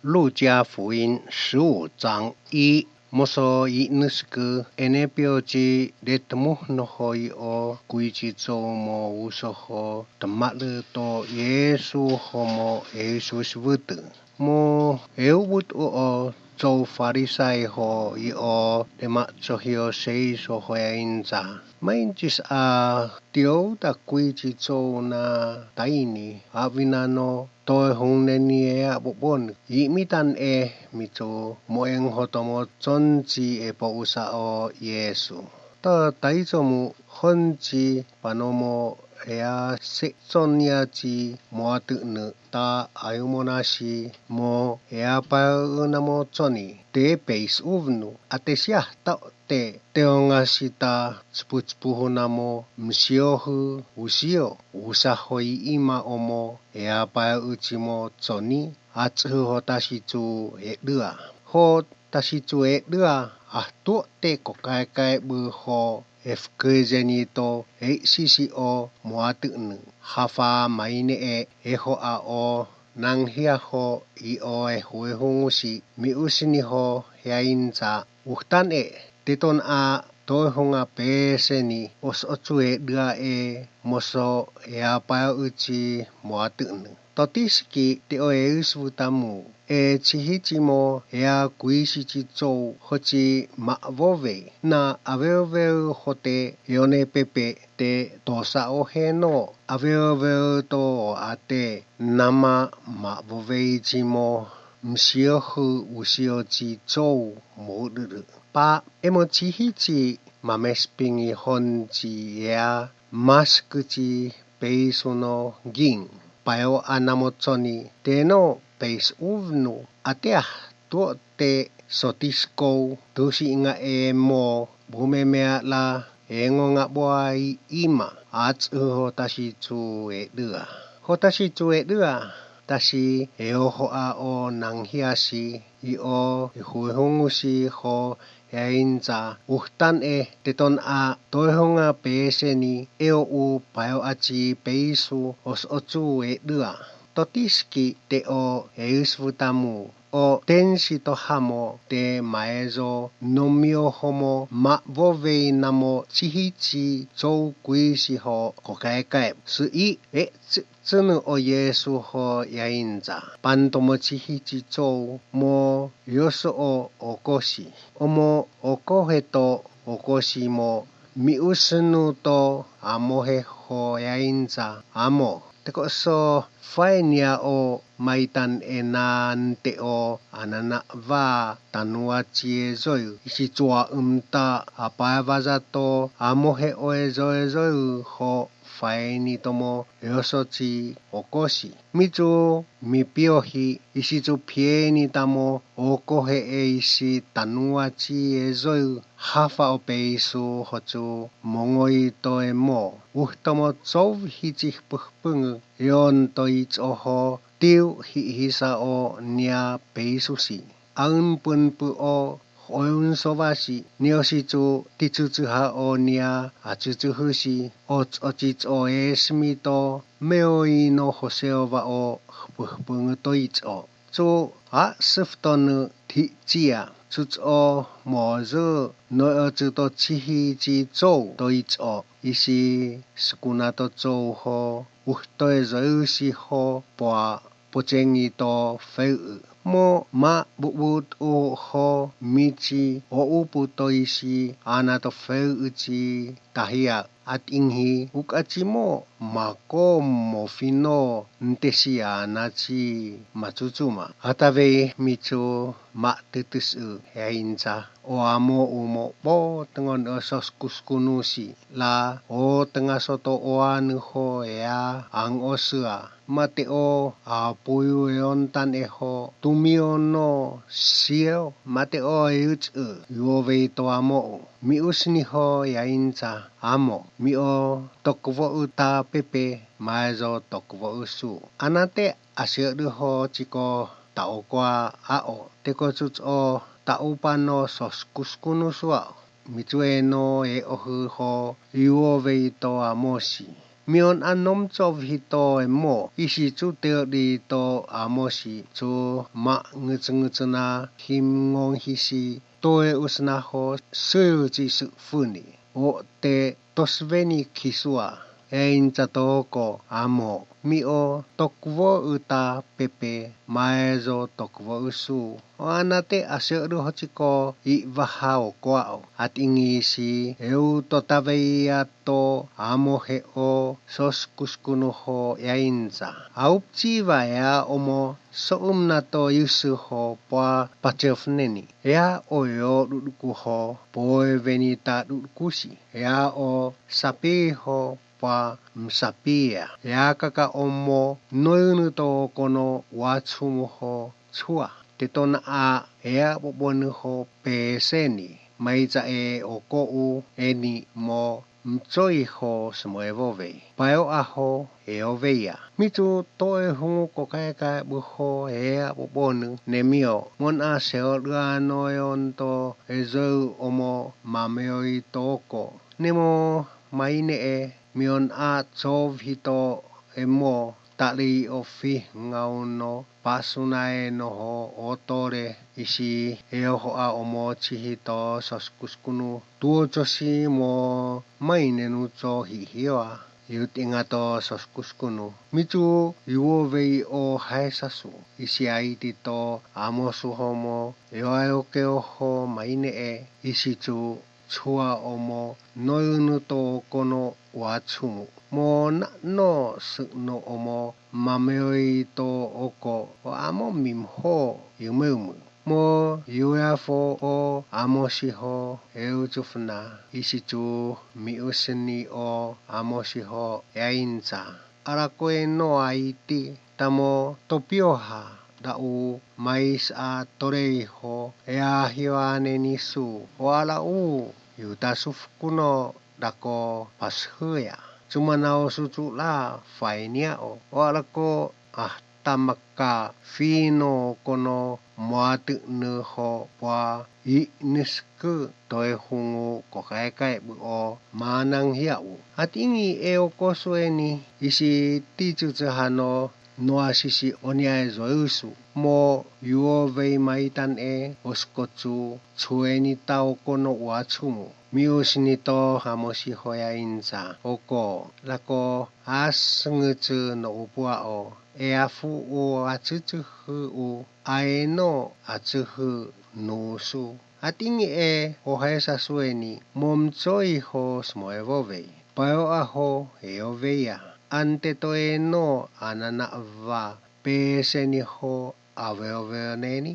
路加福音15章1莫说伊努斯克，N 标记列特木诺霍伊奥，规矩周末无所霍，德马勒多耶稣和莫耶稣是不得，莫耶乌多奥。做法利赛和伊奥，德马做希谁说回应咋？maintis a tio ta kuiji zo na taini avinano toi hungneni e a bobon i mitan e mitsu moeng hotomo zonji e po usa o Yesu. Ta taizomu honji panomo ea se zonia ji moa ne ta ayumonasi mo ea pa unamo zoni te peis uvnu atesia ta te teongasita tsputspuhunamo msiohu usio usahoi ima omo ea pa uchimo zoni atsuho tashizu e lua ho tashizu e lua a tu te kokaekae bu ho FKZenito HCCO moatunu hafa maine e eho a o nanghia ho i o e huehungusi miusini ho heainza uhtan e teton a toihunga peseni os otsue dua e moso e apa uchi moatunu. Totiski te o e usvutamu e chihichimo ea kuisichi tsou hochi ma'vove na aveoveu hote eone pepe te tosa ohe no aveoveu to ate nama ma'vove ichimo msiohu usiochi tsou moruru. Pa emo chihichi mamespingi honchi ea maskuchi peisuno gin. Paeo anamotsoni teno peis uvnu ateah tuote sotiskou tusi inga e mo bumemea la engo nga boa i ima atsuho tashi tsu e lua. Ho tashi tsu e lua tashi e oho a o nanghiasi i o i huehungusi ho einza uhtan e teton a toihunga peseni e o u paeo achi peisu os otsu e lua. Totiski te o eusvutamu o tensi to hamo te maezo nomio homo ma vovei namo chihichi tsou kuisi ho kokaekae su i e tsunu o Yesu ho yainza pantomo chihichi tsou mo yoso o okoshi omo okohe to okoshi mo miusunu to amohe ho yainza amo. Teko so fainia o maitan e nante o anana va tanua chie zoyu. Isi chua umta apaevaza to amohe oe zoe zoyu ho faeni tomo yosochi okoshi. Mitsu mi piohi isi tsu pieni tamo okohe e isi tanua chie zoyu hafa o peisu hochu mongoi to e mo. Uhtomo tsov hichih puhpungu yon toi oho tiu hihisa o nia peisusi. Aunpunpu o oeun sovasi niositsu titsutsuha o nia atsutsuhusi o tsochits o esmito meoi no hoseova o hpuhpungu toitso. Tsu a siftonu tichia tsutso mozu no tsuto chihi chi tsou toitso isi sukunato tsou ho uhtoe zoeusi ho poa pochengi to feu. Mo ma bubut o ho michi o upu toisi ana to feu uchi tahia at inghi ukachimo mako mofino ntesi anachi matsutsuma. Atave michu ma tetusu heinza o amo umo bo tengon osos kuskunusi la o tenga soto o anu ho ea ang osua mate o a puyu eontan e ho tumio no sio mate o e utsu yuove to amo mi usni ho yainza amo mi o tokwo uta pepe maezo tokwo usu anate asio ho chiko taokwa ao teko o taupano soskuskunusua mitsue no e ohu ho yuove to amosi. mion anomcovhito emo isi chu teoli to amosi chu ma ngcngcna himngong hisi toe usnaho suji su funi o te tosveni kisua einzatoko amo mio tokwo uta pepe maezo tokwo usu anate aseru hochiko i vaha okoao atingisi eu totaveia to amo he o soskuskunuho yainza aupchiva ya omo soumnato yusuho poa pachefneni ya oyo rukuho poevenita rukusi ya o sapiho pa msapia ya kaka omo noyunuto kono watsumuho chua tetona a ea bobonuho peseni maiza e okou eni mo mtsoiho smoevove paeo aho eoveia mitu toe hungu kokaeka buho ea bobonu nemio mon a seo ruanoeonto ezou omo mameoi toko nemo maine e mion a tsovhito emo tali o fi ngauno pasunae noho otore isi eoho a omo chihito soskuskunu tuochosi mo maine nu hihioa yutingato soskuskunu michu yuovei o haesasu isi aitito amosuhomo eoaeokeoho maine e isi chu chua omo noyunuto kono wachumu mo na no no omo mameoi to oko o amo mimho yumeumu mo yuafo o amosiho euchufna isichu miusni o amosiho yainza arakoe no aiti tamo topioha dau mais a toreiho eahioane nisu o ala u yutasufkuno dako pashuya chumanao suchula fainiao o alako ahtamaka fino kono moatu nuho pa i nusku toe hungu kokaekae bu o manang hiau atingi e okosueni isi tichuchuhano noasisi oniae zoeusu mo yuovei maitan e oskotsu chueni tao kono uachumu miusinito hamosi hoya inza oko lako asngutsu no upuao eafu o atsuchuhu u aeno atsuhu nusu atingi e ohaesasueni momtsoiho smoevovei paeo aho eoveia ante toe no ananava peseniho aveoveoneni.